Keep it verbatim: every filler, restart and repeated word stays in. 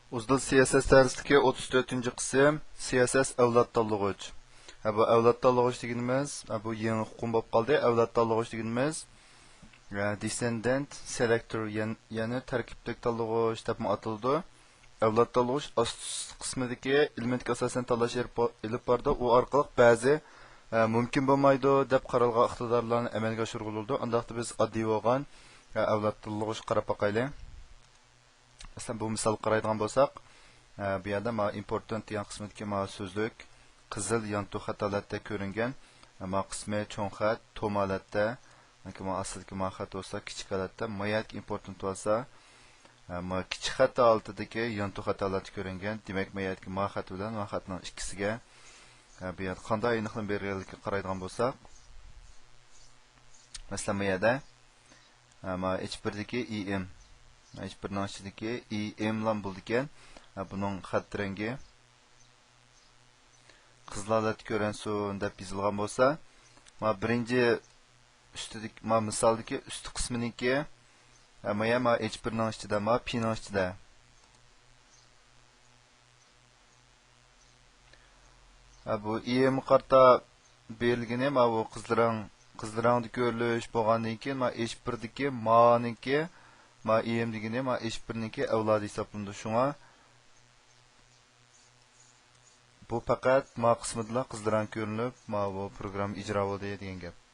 ئۇزدىل سىياسەت دەرسلىكى ئوتتۇز تۆتىنچى قىسىم، سىياسەت ئەۋلاد تاللىغۇچ. ھە، بۇ ئەۋلاد تاللىغۇچ دېگىنىمىز، ھە، بۇ يېڭى ئۇقۇم بولۇپ قالدى. ئەۋلاد تاللىغۇچ دېگىنىمىز، ھە، descendant selector، يەن-، يەنى تەركىبلىك تاللىغۇچ دەپمۇ ئاتىلىدۇ. ئەۋلاد تاللىغۇچ ئاستى قىسمىدىكى ئېلېمېنتكە ئاساسەن تاللاش ئېلىپ، ئېلىپ بارىدۇ. ئۇ ئارقىلىق بەزى، ھە، مۇمكىن بولمايدۇ دەپ قارالغان ئىقتىدارلارنى ئەمەلگە ئاشۇرغىلى بولىدۇ. ئانداقتا بىز ئاددىي بولغان، ھە، ئەۋلاد تاللىغۇچقا قاراپ باقايلى. مەسىلەن، بۇ مىسالغا قارايدىغان بولساق، ئە، بۇ يەردە ما important دېگەن قىسمىدىكى ما سۆزلۈك قىزىل يانتۇ خەت ھالەتتە كۆرۈنگەن، ما قىسمى چوڭ خەت توم ھالەتتە، ياكى ما ئاستىدىكى ما خەت بولسا كىچىك ھالەتتە، ما يەردىكى important بولسا، ئە، ما كىچىك خەت ھالىتىدىكى يانتۇ خەت ھالەتتە كۆرۈنگەن. دېمەك، ما يەردىكى ما خەت بىلەن ما خەتنىڭ ئىككىسىگە، ئە، بۇ يەردە قانداق ئېنىقلىما بەرگەنلىكىگە قارايدىغان بولساق، مەسىلەن، بۇ يەردە، ھە، مانا ئېچ بىردىكى ئى ئېم. ئېچ بىرنىڭ ئىچىدىكى ئى ئېم لام بولىدىكەن. ھە، بۇنىڭ خەت رەڭگى قىزىل ھالەتتە كۆرۈنسۇن دەپ يېزىلغان بولسا، مانا بىرىنچى ئۈستىدىكى، مانا مىسالدىكى ئۈستى قىسمىنىڭكى، ھە، مانا، مانا ئېچ بىرنىڭ ئىچىدە، مانا پىنىڭ ئىچىدە. ھە، بۇ ئېم قارىتا بېرىلگىنى، ماۋۇ قىزىل رەڭ، قىزىل رەڭدە كۆرۈلۈش بولغاندىن كېيىن، ما ئېچ بىردىكى مانىڭكى، ما ئېم دېگىنى، ما ئېچ بىرنىڭكى ئەۋلادى ھېسابلىنىدۇ. شۇڭا بۇ پەقەت ما قىسمىدىلا قىزىل رەڭ كۆرۈنۈپ، ماۋۇ پروگرامما ئىجرا بولدى دېگەن گەپ.